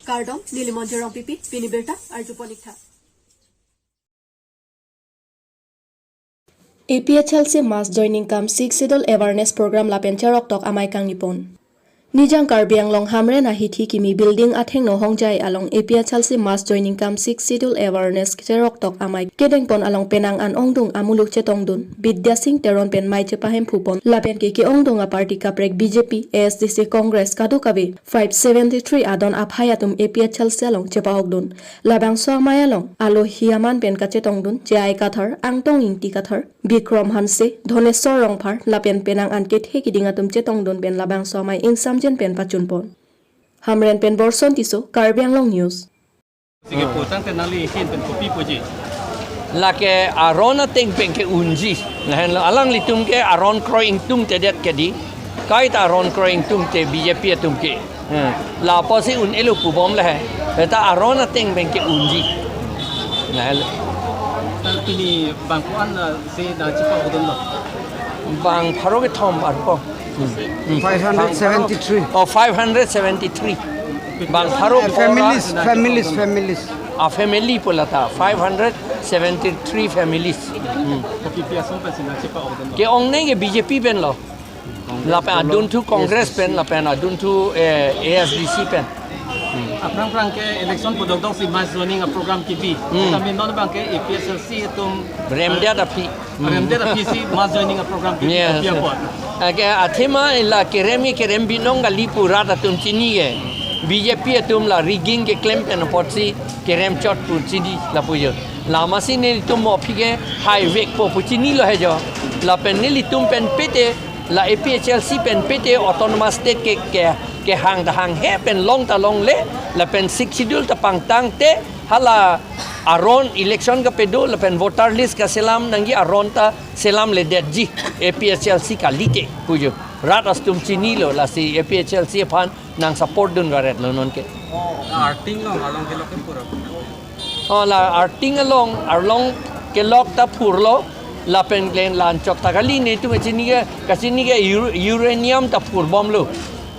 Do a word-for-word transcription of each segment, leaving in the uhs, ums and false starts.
Kardom, neli Monjir Rongpipi, pini birta arjupon ik tha. A P H L C mass joining cum Sixth Schedule awareness program lapen cheroktok amei kangnipon. Nijang Karbi Anglong Hamren ahithi kimi building athengno Hongjai along A P H L C mass joining cum Sixth Schedule awareness cheroktok amei kedengpon along penang an ongdung amuluk chetongdun Bidya Sing Teron pen mei chepahemphupon lapen ke ke-ongdung a-party kaprek B J P, A S D C, Congress kadokave five seventy-three adon aphai atum A P H L C along chepa-okdun. Labangso amei along alohi aman pen kachetongdun J I Kathar, Angtong Ingti Kathar, Bikrom Hanse, Dhoneswar Rongphar lapen penang an kethe kiding atum chetongdun pen labangso amei ingsamjin pen pachunpon. Hamren pen Borson Tisso, Karbi Anglong News. Sige, putang te nangli isin pen kopi puji. Lake aron ateng pen ke unji. Lahenlo alanglitum ke aron kroi ingtungtedet ke di. Kaita aron kroi ingtungte B J P atum ke. Hmm. Lapusi un-elo pubom le he. Beta aron ateng pen ke unji. Lahenlo. Tal pini bang ko-an, uh, si nangchepa-okdunlo? Bang pharo kethom arpo. Hmm. Five hundred seventy-three. Oh, five hundred seventy-three. Bang pharo. Eh, families, families, families. A family pu lata, five hundred seventy-three families. Hmm. Kopi pi asong pensi nangchepa-okdunlo? Ke-ongnei ke B J P penlo. Lapen adunthu Congress pen, lapen adunthu, eh, A S D C pen. Aphrang phrang ke election pu dokdok si mass joining a-program kebi. Hmm. Kami non bang ke A P H L C atum remdet aphi. Remdet aphi si mass joining a-program kebi. Yes. Aphi apot. Ake athema la kerem ke kerem binong kali pu rat atum chini ke. B J P atum la rigging keklem pen apotsi kerem chot pu chini lapu jo. Lama si nelitum mo aphi ke hai vekpo pu chinilo he jo. Lapen nelitum pen pete la A P H L C pen pete autonomous state ke, ke, kehang ta hanghe pen long ta longle, lapen Sixth Schedule ta pangtangte, hala aron election kapado, lapen voter list kaselam nangji aron ta selamledetji A P H L C kalite pu jo. Rat atum chinilo, lasi A P H L C aphan nang support dun varetlo nonke. Arting along, arlong kelok ke pura. Oh, la arting along, arlong kelok ta phurlo, lapen klen la-anchot ta kali, netum kachini ke, kachini ke ur-, uranium ta phurbomlo.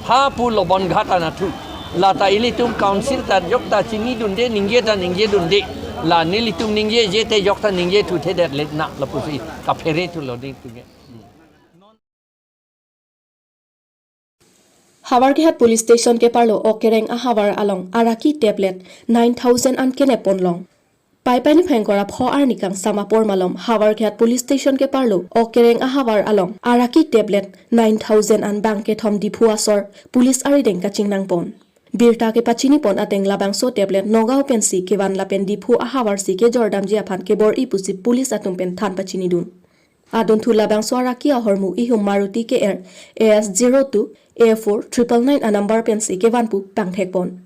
Ha pu Lobonghat anatthu. Lata ilitum council ta jok ta chinidunde, ningje ta ningjedunde. La nelitum ningjeje te jok ta ningje thuthedet let na lapusi kaphere thulo netum ke. Howraghat Police Station keparlo okereng ahavar along araki tablet nine thousand an kenepponlong. Paipai niphai ingkoi ra pho arni kangsam apor malom Howraghat Police Station keparlo okereng ahavar along araki tablet nine thousand an bang kethom Diphu asor police arideng kachingnangpon. Birta kepachinipon ateng labangso tablet Nagaon pensi kevan lapen Diphu ahavar si kejordamji aphan kebor-i pusi police atum pen than pachinidun. Adunthu labangso araki ahormu ihum Maruti K R A S zero two A four triple nine a-number pensi kevan pu pangthekpon.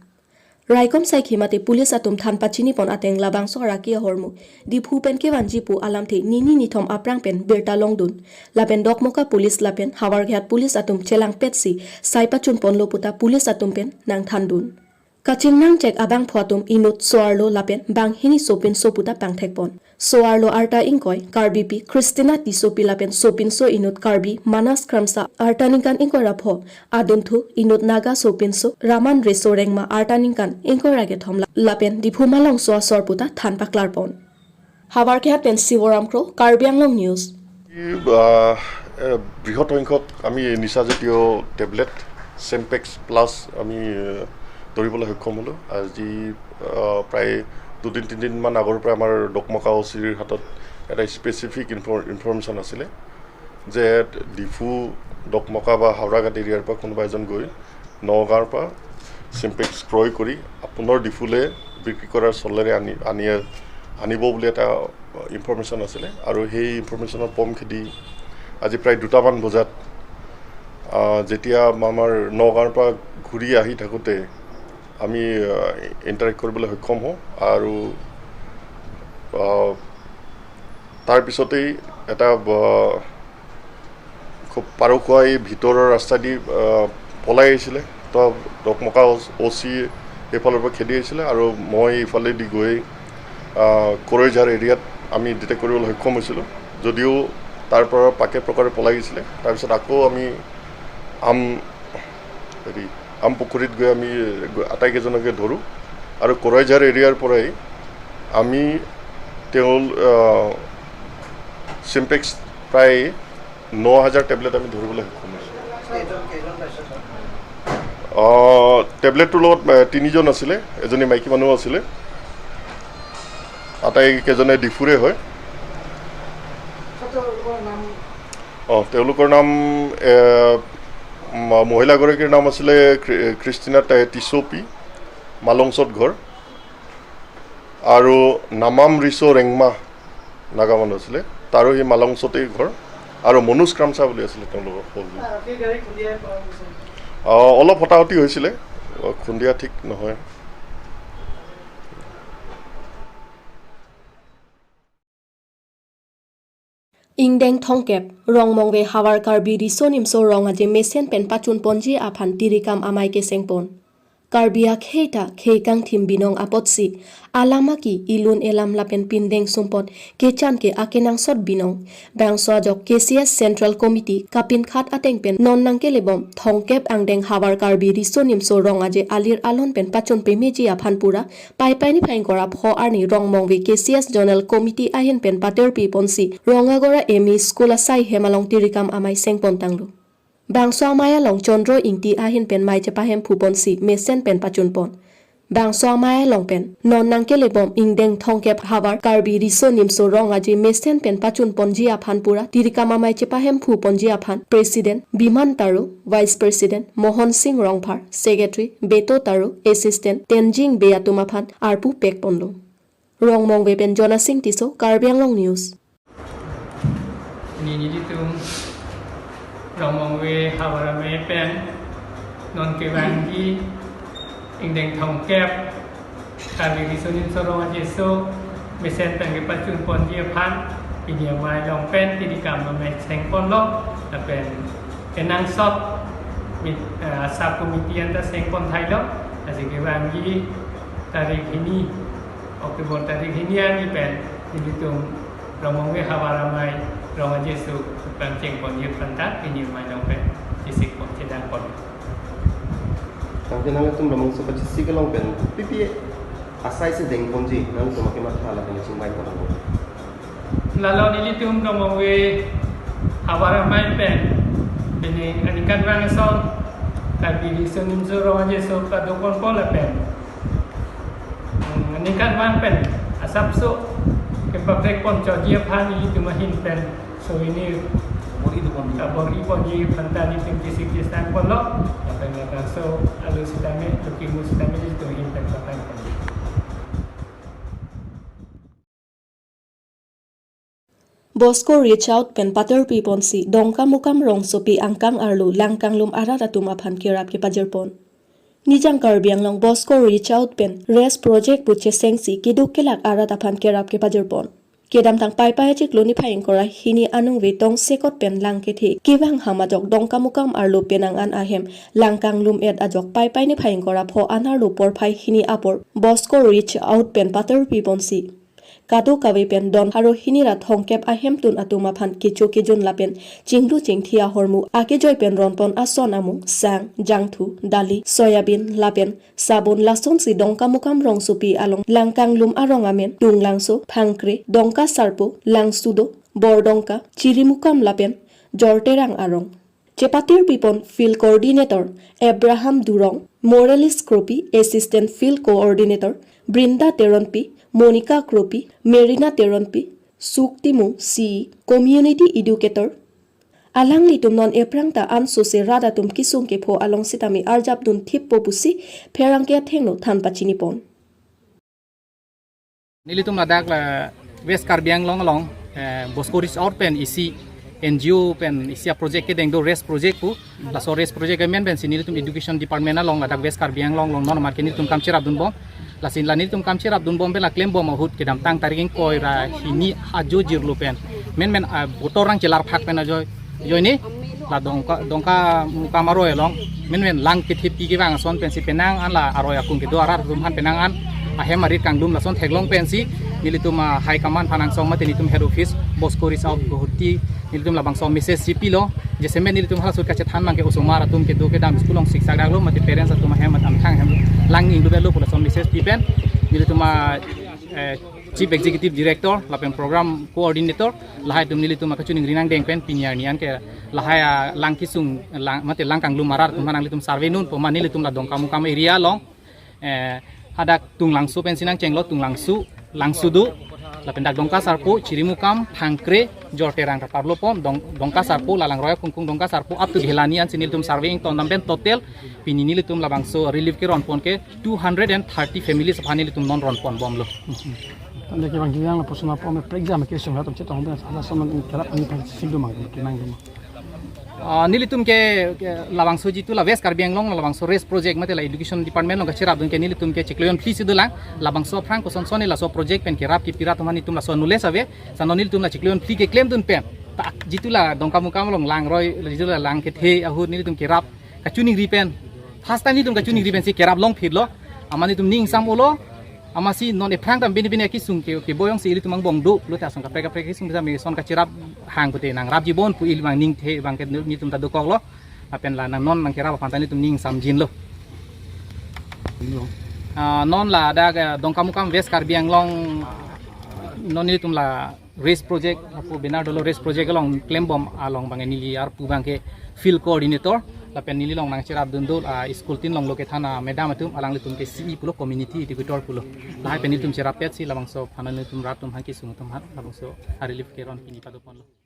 Raikom saikhi mate police atum than pachinipon ateng labangso araki ahormu Diphu pen kevanji pu alamthe nini nithom aphrang pen birta longdun. Lapen Dokmoka police lapen Howraghat police atum chelangpetsi sai pachunponlo puta police atum pen nangthandun. Kachingnangchek abangphu atum inut so-arlo lapen banghini sopinso puta pangthekpon. So-arlo arta ingkoi Karbipi Christina Tissopi lapen sopinso inut Karbi Manas Kramsa arta ningkan ingkoi ra pho, adunthu inut Naga sopinso Raman Reso Rengma arta ningkan ingkoi ra kethom la-, lapen Diphu malongso asor puta than paklarpon. Howraghat pen Sivoram Kro, Karbi Anglong News. এই, আহ, এ, বৃহৎ সংখ্যক আমি নিচাজাতীয় টেবলেট চেম্পেক্স প্লাছ আমি, এ, ধৰিবলৈ সক্ষম হ'লোঁ। আজি, আহ, প্ৰায় দুদিন তিনিদিনমান আগৰ পৰা আমাৰ ডকমকা অ' চিৰ হাতত এটা স্পেচিফিক ইনফৰ-, ইনফৰমেশ্যন আছিলে যে ডিফু, ডকমকা বা হাওৰাঘাট এৰিয়াৰ পৰা কোনোবা এজন গৈ নগাঁৱৰ পৰা চিম্পেক্স ক্ৰয় কৰি পুনৰ ডিফুলে বিক্ৰী কৰাৰ চলেৰে আনি, আনি, আনিব বুলি এটা ইনফৰমেশ্যন আছিলে। আৰু সেই ইনফৰমেশ্যনৰ পম খেদি আজি প্ৰায় দুটামান বজাত, আহ, যেতিয়া আমাৰ নগাঁৱৰ পৰা ঘূৰি আহি থাকোঁতে আমি, আহ, ইণ্টাৰেক্ট কৰিবলৈ সক্ষম হওঁ। আৰু, আহ, তাৰ পিছতেই এটা, আহ, খুব পাৰোখোৱা এই ভিতৰৰ ৰাস্তাইদি, আহ, পলাই আহিছিলে। তো ডকমকা অ', অ' চি এইফালৰ পৰা খেদি আহিছিলে আৰু মই এইফালেদি গৈ, আহ, কড়ৈঝাৰ এৰিয়াত আমি ডিটেক্ট কৰিবলৈ সক্ষম হৈছিলোঁ। যদিও তাৰ পৰা পাকে প্ৰকাৰে পলাই গৈছিলে। তাৰপিছত আকৌ আমি আম, হেৰি, আমপুখুৰীত গৈ আমি গ-, আটাইকেইজনকে ধৰোঁ। আৰু কড়াইঝাৰ এৰিয়াৰ পৰাই আমি তেওঁ, আহ, চিম্পেক্স প্ৰায় ন হাজাৰ টেবলেট আমি ধৰিবলৈ সক্ষম হৈছোঁ। কেইজন, কেইজন পাইছে ছাৰ? আহ, টেবলেটটোৰ লগত, আহ, তিনিজন আছিলে, এজনী মাইকী মানুহ আছিলে। আটাইকেইজনে ডিফুৰে হয়। ছাৰ, তেওঁলোকৰ নাম? অ, তেওঁলোকৰ নাম, এ, ম-, মহিলাগৰাকীৰ নাম আছিলে ক্ৰি-, ক্ৰিষ্টিনা টা-, টিচৌপি, মালংচত ঘৰ। আৰু নামাম ৰিচো ৰেংমা নাগা মানুহ আছিলে, তাৰো সেই মালংচতেই ঘৰ। আৰু মনোজ ক্ৰামচা বুলি আছিলে তেওঁলোকৰ সহযোগী। আৰক্ষীয়ে গাড়ী খুন্দিয়াই পৰা গৈছে। অ, অলপ হতাহতি হৈছিলে, অ, খুন্দিয়া ঠিক নহয়। Ingdeng thongkep, Rongmongve havar Karbi Riso Nimso Rong Aje mesen pen pachun ponji aphan tirikam amei keseng pon. Karbi akhei ta khei kangthim binong apotsi, alam aki, ilun elam lapen pindeng sumpot kechan ke akenangsot binong. Bangso ajok K C S Central Committee kapinkhat ateng pen non nangkelebom thongkep angdeng havar Karbi Riso Nimso Rong Aje alir alon pen pachun pemeji aphan pura Paipai niphai ingkoi ra pho arni Rongmongve K C S Zonal Committee ahin pen paterpi ponsi Rongagora M E School asai hem along tirikam amei seng pon tanglo. Bangso amei along Chandra Ingti ahin pen mei chepahem phu ponsi mesen pen pachun pon. Bangso amei along pen non nangkelebom ingdeng thongkep havar Karbi Riso Nimso Rong Aje mesen pen pachun ponji aphan pura tirikam amei chepahem phu ponji aphan President Biman Taro, Vice President Mohon Singh Rongphar, Secretary Beto Taro, Assistant Tenjing Bey atum aphan arpu pek ponlo. Rongmongve pen Jonasing Tisso, Karbi Anglong News. Nini nelitum Rongmongve havar amei pen non kevangji ingdeng thongkep Karbi Riso Nimso Rong Aje so mesen pen kepachun ponji aphan pini amei along pen tirikam amei seng ponlo, lapen kenangsot mit, eh, sub committee anta seng pon thailo, lasi kevangji tarik hini, October tarik hini arni pen nelitum Rongmongve havar amei Rong Aje so pacheng ponji aphan ta pini amei along pen chesik pon, chedang pon. Tangte nangtum Rongmongve so pachesik along pen P P A asai si deng ponji nangtum akematha lapen chingvai pon. Lalo nelitum Rongmongve havar amei pen pini aningkanvang ason Karbi Riso Nimso Rong Aje so kadokon pon lapen, hmm, aningkanvang pen asapso kepaprek pon choji aphan nelitum ahin pen souvenir bor-i pon, ah, bor-i ponji aphan ta nelitum chesik chesang ponlo, lapen labangso alo sitame, lokimu sitame nelitum ahin pen patang ponji. Bosco Reach Out pen paterpi ponsi Dongkamukam rongsopi angkang arlo Langkanglum arat atum aphan kerap kepajir pon. Nijang Karbi Anglong Bosco Reach Out pen Rest Project pu chesengsi keduk kelak arat aphan kerap kepajir pon. Kedamtang Paipai achiklo niphai ingkoi ra hini aningve tongsekot pen lang kethe kevang ham ajok Dongkamukam arlo penang an ahem Langkanglum et ajok Paipai niphai ingkoi ra pho anarlo porphai hini apor Bosco Reach Out pen paterpi ponsi kadokave pen don haro hini ra thongkep ahemtun atum aphan kecho kejun lapen chinglu chingthi ahormu akejoi pen ronpon ason amung sang, jangthu, dali, soyabin lapen sabon lasonsi Dongkamukam rongsopi along Langkanglum arong amen Tunglangso, Phangkre, Dongkasarpo, Langsudo, Bordongka, Chirimukam lapen Jorterang arong. Chepaterpi pon Field Coordinator Abraham Durong, Moralis Kropi, Assistant Field Coordinator, Brinda Teronpi, Monica Kropi, Merina Teronpi, Suk Timung, C E, Community Educator. Alanglitum non ephrang ta ansose rat atum kesung kepho along sitame arjap dun thippo pusi pherangke athengno than pachini pon. Nelitum ladak la West Karbi Anglong along, eh, Bosco Reach Out pen isi N G O pen isi a-project kedeng do Rest Project pu. Laso Rest Project amen pensi nelitum Education Department along ladak West Karbi Anglong along non amar ke nelitum kam cherap dunbom. Lasi la nelitum kam cherap dunbom pen la klembom ahut kedamtang tarik ingkoi ra hini ajo jirlo pen menmen, ah, botor rang chelar phak pen ajoine la Dongka, Dongkamukam aroi along menmen lang kethe pi kevang ason pensi penang an la aroi akung kedo arat atum aphan penang an ahem arit kanglum lason theklong pensi nelitum, ah, High Command aphan angsong mate nelitum Head Office Bosco Reach Out Guwahati Nelitum labangso message si pilo, jasemet nelitum halaso kachethan abangke osomar atum kedo kedam school along siksak daklo, mate parents atum ahem mate amethang ahem lang ning dubelo pu laso message pi pen nelitum a, eh, Chief Executive Director lapen Program Coordinator lahai atum nelitum akachiningri nangdeng pen pini arni anke lahai alang kesung lang mate lang kanglum arat atum nanglitum survey non pu ma nelitum la Dongkamukam area along, eh, hadak Tunglangso pensi nangchenglo, Tunglangso, Langsodo, lapen dak Dongka Sarpo, Chirimukam, Thangkre, Jorterang ta parlopon, Dong, Dongka Sarpo, la Langroi akungkung Dongka Sarpo, up to Dhelani ansi nelitum survey ington dam pen total pini nelitum labangso relief keron pon ke two hundred and thirty families aphan nelitum non ron pon bomlo. Tangte kevang juyang lapuson apo me prekjam ke sung atum chetong ben ala soman kerap ani pang sing dumang kenang dumang. Ah, nelitum ke, ke labangso jitu la West Karbi Anglong labangso race project mate la education department along kacherapdun ke nelitum ke chiklo jon phli si dolang, labangso aphrang kosonson laso project pen kerap kepi rat atum aphan nelitum laso knowledge ave, sano nelitum la chiklo jon phli keklem dun pen ta jitu la Dongkamukam along Langroi jitu la lang kethe ahut nelitum kerap kachiningri pen, first time nelitum kachiningri pensi kerap longphitlo, amat nelitum ning sam olo, amatsi non ephrang tam bini bini akesung ke, keboi alongsi ilitum angbong do, lote ason kaprek kaprek kesung bisa me son kacherap hang pute nangrapji bon pu ili abang ning the abangke nelitum ta dokoklo, lapen la nang non nangkerap aphan ta nelitum ning samjinlo. Ah, non ladak, eh, Dongkamukam West Karbi Anglong, ah, non nelitum la race project, apo banner dolo race project along klembom along abang neli arpu abangke field coordinator, lapen neli along nangcherapdun do, ah, school tin along lo kethan a madam atum alanglitum ke C E pulo, community educator pulo. Lahai pen nelitum cherap petsi labangso aphan nelitum rat atum aphan kesung atum aphan labangso a relief keron pini padoponlo.